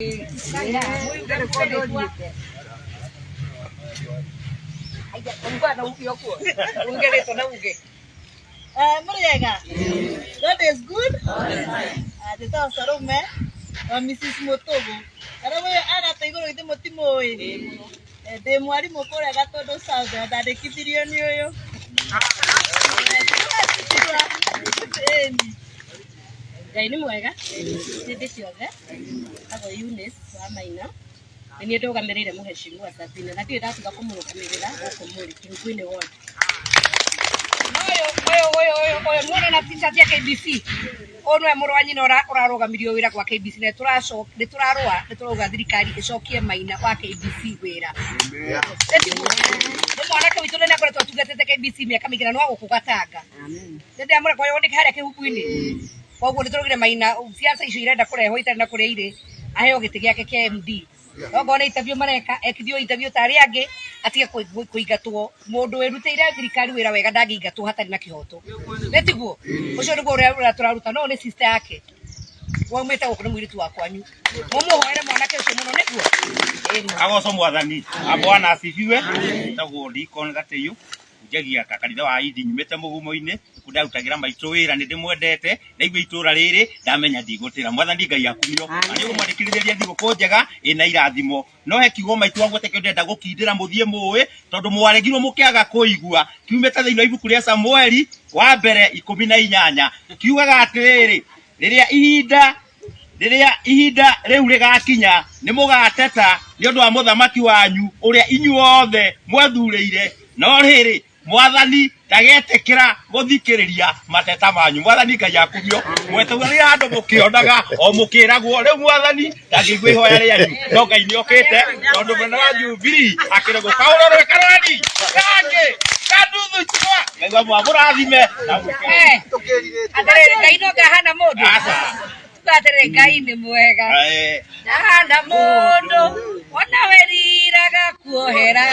Muriega. God is good. Njĩtagwo Salome wa Mrs. Mũtũgũ. Arĩa mwĩ arata igũrũ githĩ mũtimũĩ? Ndĩ mwarimũ kũrĩa Gatũndũ South na ndandĩkithirio nĩ ũyũ. Ĩni. Ngai nĩ mwega hĩndĩ ciothe. Tagwo Eunice wa Maina. Nĩ niĩ ndũgamĩrĩire mũheshimiwa Sabina na ndirĩ ndatiga kũmũrũgamĩrĩra gũkũ mũrĩ Kĩhungũ-inĩ ward. Ũyũ ũyũ ũyũ ũyũ ũyũ muona na t-shirt ya KBC. Ũyũ nĩwe mũrũ wa nyina ũrarũgamirio wĩra gwa KBC na nĩ tũrarũa nĩ tũrauga thirikari ĩcokie Maina wa KBC wĩra. Nĩ mwanake witũ nĩ akoretwo atungatĩte KBC mĩaka mĩingĩ na nĩ wa gũkũ Gatanga. Nĩ ndĩramwĩra kwa hiyo harĩa Kĩhungũ-inĩ. Koguo nĩ tũraugire Maina siasa icio irenda kũrehwo itarĩ na kũrĩa irĩ aheo gĩtĩ gĩake kĩa MD. Okorwo nĩ interview mareka ekithio interview ta arĩa angĩ atige kũingatwo. Mũndũ wĩrutĩire thirikari wĩra wega ndangĩingatwo hatarĩ na kĩhoto. Nĩ tiguo? Ũcio nĩguo ũrĩa tũraruta no nĩ sister yake. Waumĩte gũkũ nĩ mũirĩtu wa kwanyu. Mũmũhoere mwanake ũcio mũno nĩguo? Agoco mwathani. Bwana asifiwe. Tagwo Deacon Gatĩyũ. Njagia kanitha wa Idi nyumĩte mũgumo-inĩ nĩkuo ndarutagĩra maitũ wĩra nĩ ndĩmwendete ndaigua itũra rĩrĩ ndamenya ndigũtĩra mwathani Ngai akumio na nĩ ũgũmwandĩkithĩria thigũkũ njega ĩna irathimo no he kiugo maitũ agwete kĩo ndĩrenda gũkindĩra mũthiĩ mũĩ tondũ mwaregirwo mũkĩaga kũigua kiumĩte thĩinĩ wa ibuku rĩa Samueli wa mbere 18 kiugaga atĩrĩrĩ rĩrĩa ihinda rĩrĩa ihinda rĩu rĩgakinya nĩ mũgateta nĩ ũndũ wa mũthamaki wanyu ũrĩa inyuothe mwethurĩire no rĩrĩ mwathani ndagetĩkĩra gũthikĩrĩria mateta manyu mwathani Ngai akumio mwetũgĩrĩra andũ mũkĩonaga o mũkĩragwo rĩu mwathani ndangĩigua ihoya rĩanyu no Ngai nĩ okĩte tondũ mwena wa Jubilee akĩrĩ gũkaũrorwo karani kangĩ kanuthu chwa Ngai wa mwamũrathime na mwĩke Atĩrĩrĩ Ngai no ngahana mũndũ. Aca. Tuga atĩrĩrĩ Ngai nĩ mwega. Ndahana mũndũ ona weriraga kuohera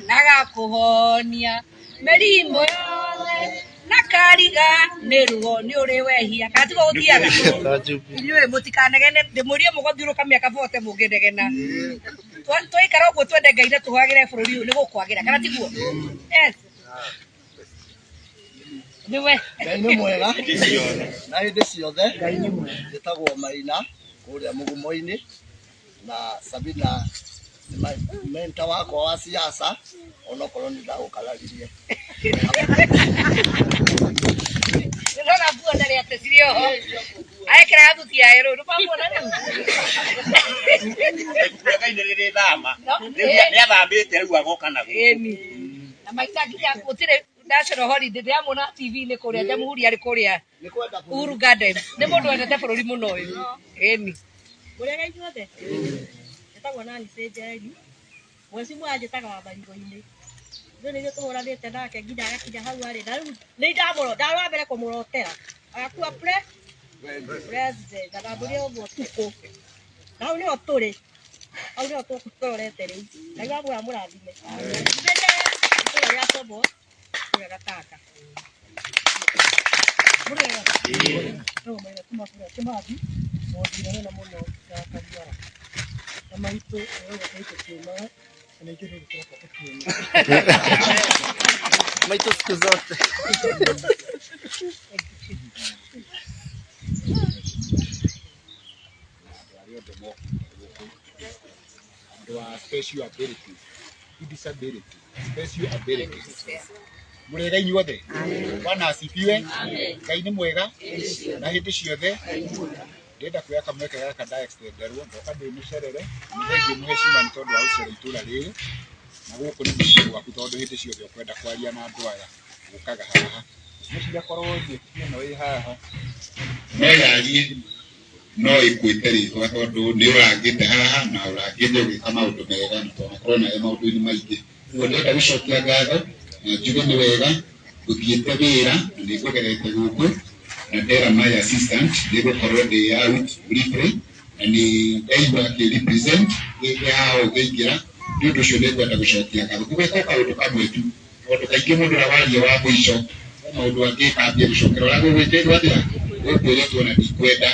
na gakũhonia mĩrimũ yothe na kariga nĩ ruo nĩ ũrĩ wehia kana tiguo gũthiaga inyuĩ mũtikanegene ndĩmũrie mũgũthiũrũka mĩaka bote mũngĩnegena twaikara ũguo twende Ngai na tũhoyagĩre bũrũri ũyũ nĩ gũkwagĩra kana tiguo yes nĩwe Ngai nĩ mwega na hĩndĩ ciothe. Njĩtagwo Maina kũrĩa mũgumo-inĩ na Sabina nĩ mentor wakwa wa siasa onokorwo nĩ ndagũkararirie. Ndĩrona nguo ndarĩ atĩ cirĩ oho arekĩra thuti ya yerũ ndũmamuona rĩu Ibuku rĩa Ngai nĩ rĩrĩ thama rĩu nĩ athamĩte rĩu agoka na gũkũ Ĩni. Na maita nginya gũtirĩ national holiday ndĩramuona TV-inĩ kũrĩa Jamhuri arĩ kũrĩa Nĩ kwenda bũrũri. Uhuru Gardens. Nĩ mũndũ wendete bũrũri mũno ũyũ. Ĩni. Mũrĩega inyuothe. Njĩtagwo Nancy Njeri. Mwecimu anjĩtaga wa marigũ-inĩ. Ithuĩ nĩ ithuĩ tũhũranĩte nake nginya agakinya hau arĩ. Na rĩu nĩ ndamũro ndarĩ wa mbere kũmũrotera. Agakua president na ndamwĩrire ũguo ũtukũ. Na hau nĩho tũrĩ. Hau nĩho tũrorete rĩu. Ngai wa muoyo amũrathime. Mbere itũra rĩa Tobo kũrĩa Gatanga. Mũrĩega? Njĩtagwo Maina kuma kũrĩa Kĩmathi, wondi nene mũno ya Kariara. Na maitũ ĩrauga Ngai tũkiumaga na ithuĩ rĩu tũroka tũkiuma. Maitũ siku zote. Andũ arĩa othe mokĩte gũkũ, andũ a special abilities, ti disability, special abilities. Mũrĩega inyuothe? Bwana asifiwe. Ngai nĩ mwega na hĩndĩ ciothe. Ndĩrenda kuoya kamweke gaka nda extenderwo ndoka ndĩ mũcerere. Nĩ thengiũ mheshimiwa nĩ tondũ wa gũcera itũra rĩrĩ na gũkũ nĩ mũciĩ gwaku tondũ hĩndĩ ciothe ũkwenda kwaria na andũ aya ũkaga haha. Ngwĩciria korwo nyeki ĩno ĩ haha no yarie no ĩkwĩte rĩtwa tondũ nĩ ũrangĩte haha na ũrangĩte ũgĩka maũndũ mega na twanakorwo nawe maũndũ-inĩ maingĩ. Ũguo ndĩrenda gũcokia ngatho na njuge nĩ wega ngũthiĩte wĩra na nĩ ngũgerete gũkũ na ndera my assistant nĩ ngũkorwo ndĩ out briefly na nĩ ndaigua akĩ represent gĩke haha ũũ ngĩingĩra nĩ ũndũ ũcio nĩ ngwenda gũcokia ngatho. Ngũgwĩka o kaũndũ kamwe tu tondũ kaingĩ mũndũ ũrĩa waria wa mũico he maũndũ angĩka ambie gũcokera ũrĩa gũgwĩkĩtwo atĩa gũkwĩrĩtwo na ndikwenda.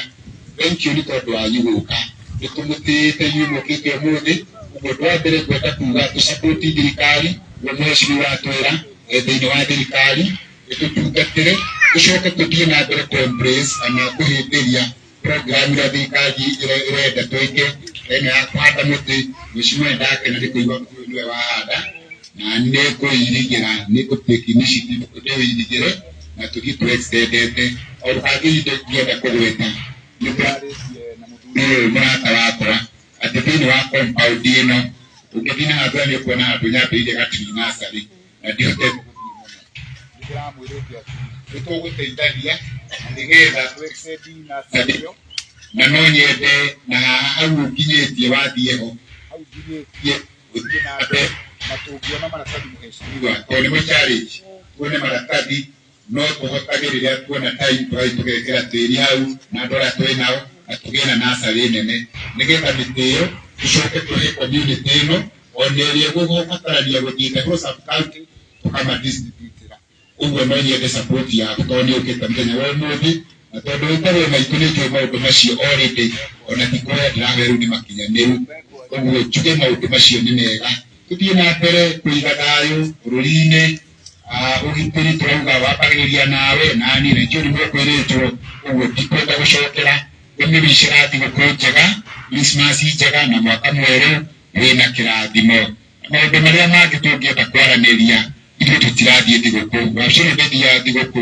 Thank you nĩ tondũ wanyu gũka. Nĩ tũmũtĩĩte inyuĩ mũkĩte ũmũthĩ. Ũguo ũndũ wa mbere ngwenda kuga tũ support thirikari, ũguo mheshimiwa atwĩra thĩinĩ wa thirikari ĩtũtungatĩre, tũcoke tũthiĩ na mbere kũ embrace kana kũhĩmbĩria program ĩrĩa thirikari ĩrenda twĩke ĩno ya kũhanda mũtĩ. Mheshimiwa nĩ ndakena nĩ kũigua mũtĩ ũyũ nĩwe wahanda, na nĩ ngũirigĩra, nĩ ngũ take initiative ndĩũirigĩre na tũthiĩ tũ extendete. Kaũndũ kangĩ ingĩenda kũgweta, nĩ tũrarĩtie na mũthuri ũyũ mũrata wakwa atĩ thĩinĩ wa compound ĩno ũngĩthiĩ na hathara nĩ ũkuona handũ nyambĩrĩirie ga tree nursery na ndihotete gũthiĩ mũno. Nĩ ndĩramwĩrĩte atĩ nĩ tũgũteithania na nĩgetha tũ extend nursery ĩyo, na no nyende na haha hau nginyĩtie wathiĩ ho hau nginyĩtie ũthiĩ na mbere, na tũngĩona maratathi mũhecimiwa, tondũ nĩmo challenge, tuone maratathi no tũhotage rĩrĩa tuona time tũgathiĩ tũgekĩra tĩri hau na andũ arĩa twĩ nao na tũgĩe na nursery nene nĩgetha mĩtĩ ĩyo tũcoke tũhe community ĩno ona ĩrĩa ĩgũbatarania gũthiĩ the whole sub county tũkama distributĩra. Ũguo no nyende support yaku tondũ nĩ ũkĩte mũthenya wa ũmũthĩ na tondũ wĩtagwo maitũ nĩ njũĩ maũndũ macio already, ona ti kũhoya ndĩrahoya rĩu nĩ makinyanĩru. Ũguo njuge maũndũ macio nĩ mega, tũthiĩ na mbere kũiga thayũ bũrũri-inĩ. Ũgitĩri tũrauga wambagĩrĩria nawe na niĩ na njũĩ nĩ mũkwĩrĩtwo, ũguo ndikwenda gũcokera. Ngũmĩwicĩra thigũkũ njega, Christmas njega na mwaka mwerũ wĩna kĩrathimo. Maũndũ marĩa mangĩ tũngĩenda kwaranĩria, ithuĩ tũtirathiĩ thigũkũ, wabici ĩno ndĩthiaga thigũkũ,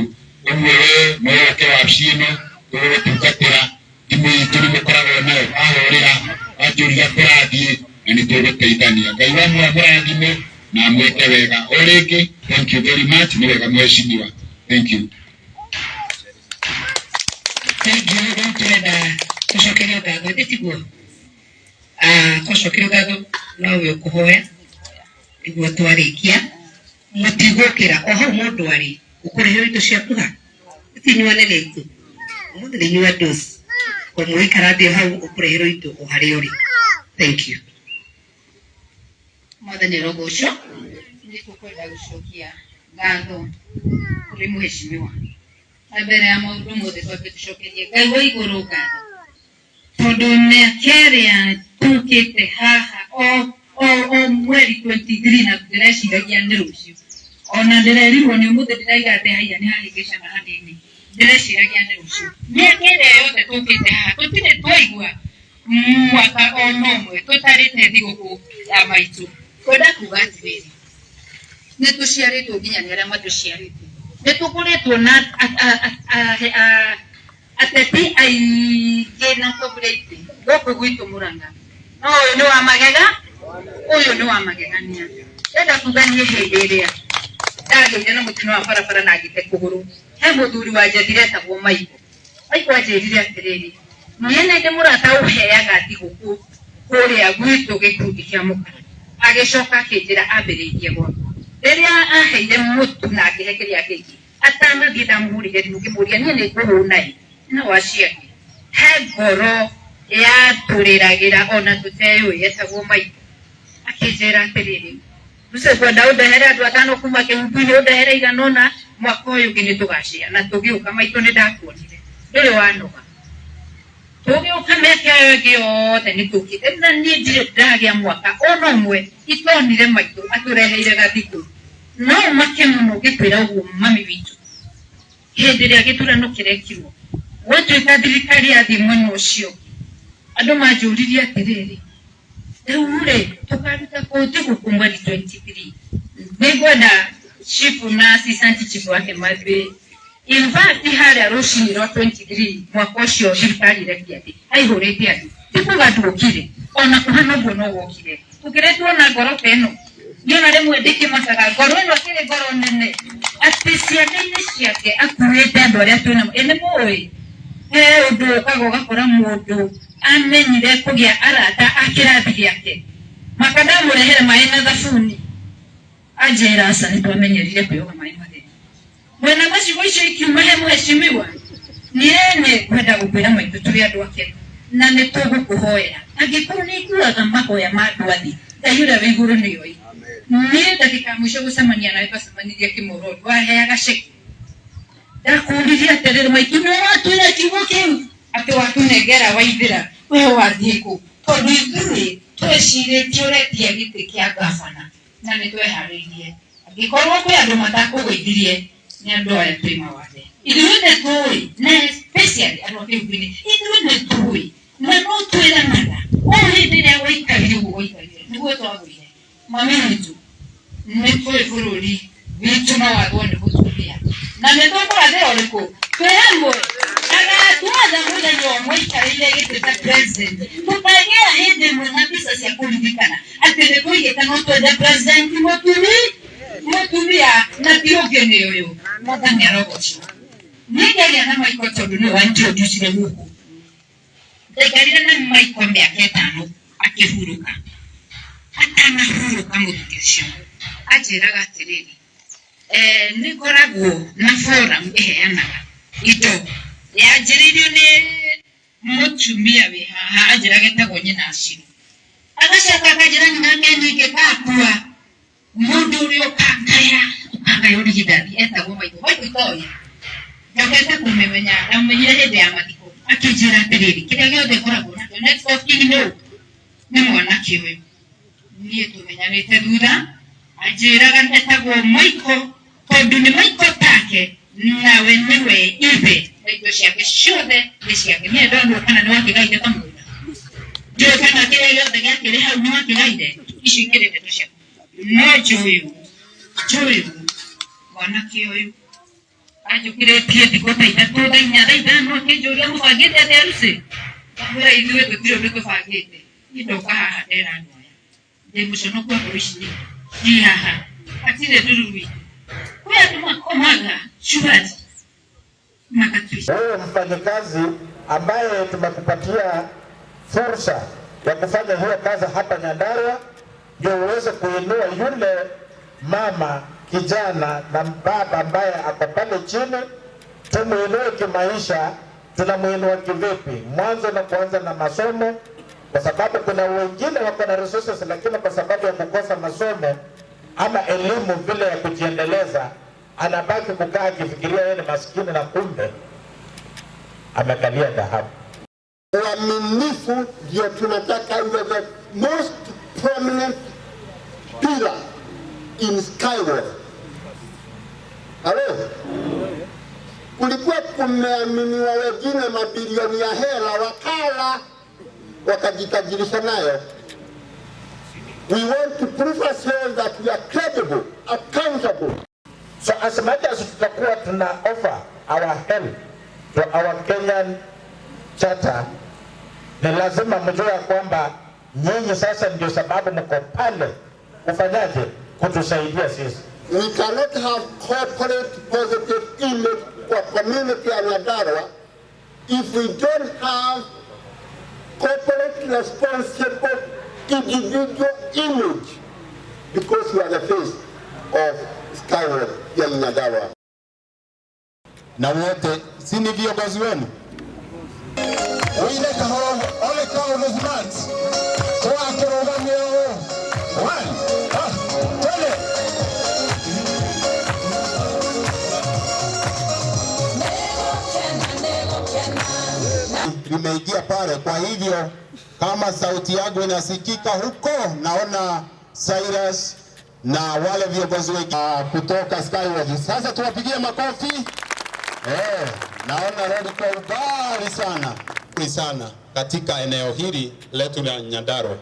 ũguo we no ũke wabici ĩno tũgũgũtungatĩra. Thimũ itũ nĩ mũkoragwo nayo, wahũrĩra wanjũria kũrathiĩ na nĩ tũgũteithania. Ngai wa muoyo amũrathime na amwĩke wega. O rĩngĩ thank you very much, nĩ wega mheshimiwa, thank you. Thank you. Rĩu tũrenda tũcokerio ngatho, ĩndĩ tiguo? Ah, twacokerio ngatho nowe ũkũhoya nĩguo twarĩkia. Mũtigũkĩra o hau mũndũ arĩ, ũkũreherwo indo ciaku ha? Ti inyuĩ anene aitũ, ũmũthĩ nĩ inyuĩ andũ ko mũgũikara thĩ o hau ũkũreherwo indo o harĩa ũrĩ. Thank you. Mwathani arogocwo. Nĩ tũkwenda gũcokia ngatho kũrĩ mũhecimiwa. Na mbere ya maũndũ mothe twambe tũcokerie Ngai wa igũrũ ngatho tondũ mĩaka ĩrĩa tũkĩte haha o o o mweri 23 na ndĩreciragia nĩ rũciũ ona ndĩrerirwo nĩ ũmũthĩ ndĩraiga atĩ haiya nĩ hahĩngĩcana hanini ndĩreciragia nĩ rũciũ mĩaka ĩrĩa yothe tũkĩte haha tũtirĩ twaigua mwaka ona ũmwe tũtarĩte thigũkũ ya maitũ kwenda kuga atĩrĩrĩ nĩ tũciarĩtwo nginya nĩ arĩa matũciarĩte nĩ tũkoretwo na ateti aingĩ na atongoria aingĩ gũkũ gwitũ Murang'a no ũyũ nĩ wa magega ũyũ nĩ wa magegania ndenda kuga niĩ hĩndĩ ĩrĩa ndagĩire na mũtino wa barabara na ngĩte kũgũrũ he mũthuri wanjethire etagwo Maiko Maiko anjĩrire atĩrĩrĩ niĩ nĩ ndĩ mũrata ũheaga thigũkũ kũrĩa gwitũ gĩkundi kĩa mũkara agĩcoka akĩnjĩra ambĩrĩirie gwakwa rĩrĩa aheire mũtu na akĩhe kĩrĩa kĩngĩ Atanathiĩ ndamũhũrĩire thimũ ngĩmũria niĩ nĩ ngũhũna ĩ no aciake. He ngoro yatũrĩragĩra ona tũteyũĩ yetagwo maitũ. Akĩnjĩra atĩrĩrĩ, Musa ngwenda ũndehere andũ atano kuma kĩhumbu-inĩ ũndehere igana ũna mwaka ũyũ ũngĩ nĩ tũgacĩa. Na tũgĩũka maitũ nĩ ndakuonire ndũrĩ wanoga. Tũgĩũka mĩaka ĩyo ĩngĩ yothe nĩ tũkĩte na niĩ ndirĩ ndagĩa mwaka ona ũmwe itonire maitũ atũreheire gathikũ. No ũmake mũno ngĩkwĩra ũguo mami witũ. Hĩndĩ ĩrĩa gĩthurano kĩrekirwo, gwatuĩka thirikari yathiĩ mwena ũcio ũngĩ, andũ manjũririe atĩrĩrĩ, rĩu rĩ, tũkaruta kũ thigũkũ mweri 23? Nĩngwenda chief na assistant chief wake mathiĩ. In fact harĩa rũcinĩ rwa 23 mwaka ũcio thirikari ĩrekia thĩ, haihũrĩte andũ. Ti kuga nduokire, ona kũhana ũguo no wokire. Tũkĩrĩ tuona ngoro ta ĩno? Niĩ ona rĩmwe ndĩkĩmakaga ngoro ĩno ĩkĩrĩ ngoro nene atĩ ciande-inĩ ciake akuĩte andũ arĩa twĩnao. Ĩ nĩ mũĩ he ũndũ ũkaga ũgakora mũndũ amenyire kũgĩa arata a kĩrathi gĩake maka ndamũrehere maĩ na thabuni anjĩra aca nĩ twamenyerire kwĩyoga maĩ matheru. Mwena macigo icio ikiuma he mũheshimiwa niĩ nĩ ngwenda gũkwĩra maitũ tũrĩ andũ akenu na nĩ tũgũkũhoera angĩkorwo nĩ iguaga mahoya ma andũ a thĩ Ngai ũrĩa wĩ igũrũ nĩ oĩ niĩ ndagĩka ya mũico gũcemania nawe twacemanirie Kĩmorori waheaga ceki ndakũririe atĩrĩrĩ maitũ nĩwe watwĩra kiugo kĩu atĩ watũnengera waithĩra we wathiĩ kũ Tondu ithuĩ twecirĩtie ũretia gĩtĩ kĩa gavana na nĩ tweharĩirie. Angĩkorwo kwĩ andũ matakũgũithirie nĩ andũ aya twĩ mawathe. Ithuĩ nĩ tũĩ, na especially andũ a Kĩhumbi-inĩ, ithuĩ nĩ tũĩ na no twĩranaga o hĩndĩ ĩrĩa waikarire ũguo waikarire nĩguo twagũire. Mami witũ nĩ tũĩ bũrũri witũ no wathwo nĩ mũtumia na nĩ tũkũrathĩra ũrĩkũ twĩ hamwe agatwatha mũthenya ũmwe aikarĩire gĩtĩ ta president tũkagĩa hĩndĩ ĩmwe na mbica cia kũririkana atĩ nĩ twaigĩte no twende president mũtumia na ti ũngĩ nĩ ũyũ. Mwathani arogocwo. Niĩ ngĩaria na Michael tondũ nĩwe wa-introducire gũkũ. Ndaikarire na Michael mĩaka 5 akĩhurũka. Atanahurũka mũthuri ũcio anjĩraga atĩrĩrĩ, nĩ ngoragwo na forum ĩheanaga indo yanjĩrĩirio nĩ mũtumia wĩ haha anjĩraga etagwo nyina Acirũ. Agacoka akanjĩra nake ningĩ ngakua mũndũ ũrĩa ũkangaya ũkangaya ũrigithathi etagwo Michael. Michael itoĩ njokete kũmĩmenya ndamũmenyire hĩndĩ ya mathiko akĩnjĩra atĩrĩrĩ kĩrĩa gĩothe ngoragwo nakĩo next of kin nũ nĩ mwanake ũyũ. Niĩ tũmenyanĩte thutha anjĩraga etagwo Michael tondũ nĩ Michael take nawe nĩwe ithe na indo ciake ciothe nĩ ciake. Niĩ ndonwo kana nĩ wakĩgaire kamũgũnda ndiũĩ kana kĩrĩa gĩothe gĩakĩrĩ hau nĩ wakĩgaire icio ikĩrĩ ndeto ciaku. No njũĩ mwanake ũyũ anjũkĩrĩtie thikũ ta 3 thaa 4 thaa 5 akĩnjũria mũbangĩte atĩa Lucy. Ndamwĩra ithuĩ tũtirĩ ũndũ tũbangĩte. Niĩ ndoka haha ndera andũ aya ndĩ mũconoku akorwo ici nĩ haha hatirĩ ndũruru itũ. Kwĩ andũ makomaga surely makatuica. Wewe mfanyikazi ambaye tumekupatia fursa ya kufanya hiyo kazi hapa Nyandarua, ndio uweze kuinua yule mama, kijana na baba ambaye ako pale chini, tumuinue kimaisha. Tunamuinua kivipi? Mwanzo na kuanza na masomo, kwa sababu kuna wengine wako na resources, lakini kwa sababu ya kukosa masomo ama elimu vile ya kujiendeleza, anabaki kukaa akifikiria yeye ni maskini na kumbe amekalia dhahabu. Uaminifu ndio tunataka iwe the most prominent pillar in Skyworth. Halo? Kulikuwa kumeaminiwa wengine mabilioni ya hela wakala wakajitajirisha nayo. We want to prove ourselves that we are credible, accountable. So as much as tutakuwa tuna offer our help to our Kenyan Charter, ni lazima mjue ya kwamba nyinyi sasa ndio sababu mko pale kufanyaje, kutusaidia sisi. We cannot have corporate positive image kwa community ya Nyandarua if we don't have corporate responsible individual image, because we are the face of Skyworth ya Nyandarua. Na wote si ni viongozi wenu? Oine kahoro ole kaundu smart. Twakĩrũgamia ũũ. One, twende. Limeingia pale, kwa hivyo kama sauti yangu inasikika huko, naona Cyrus na wale viongozi wengine kutoka Skyworth. Sasa tuwapigie makofi. Naona rodi kwa umbali sana sana katika eneo hili letu la Nyandarua,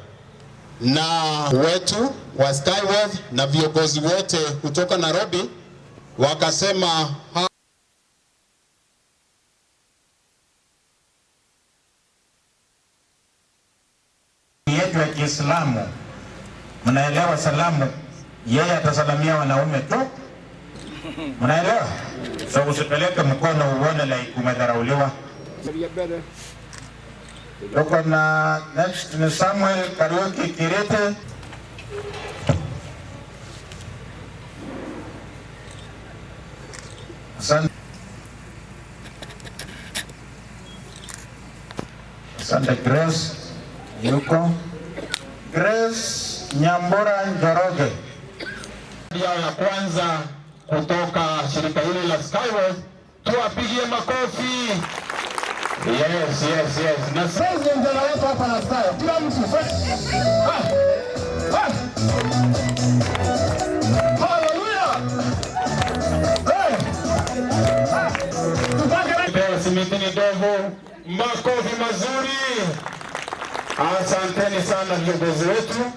na wetu wa Skyworth na viongozi wote kutoka Nairobi wakasema yetu ya Kiislamu, mnaelewa salamu, yeye atasalamia wanaume tu, mnaelewa? So usipeleke mkono uone like umedharauliwa. Tuko na next ni Samuel Kariuki Kirete. Asante. Asante Grace yuko. Grace Nyambura Njoroge. Yao ya kwanza kutoka shirika hili la Skyworth, tuwapigie makofi. Yes. Na President anaweka hapa na style. Kila mtu ah. Ah. Hallelujah. Hey. Ah. Tupake Simitini Ndovu, makofi mazuri. Asanteni sana viongozi wetu.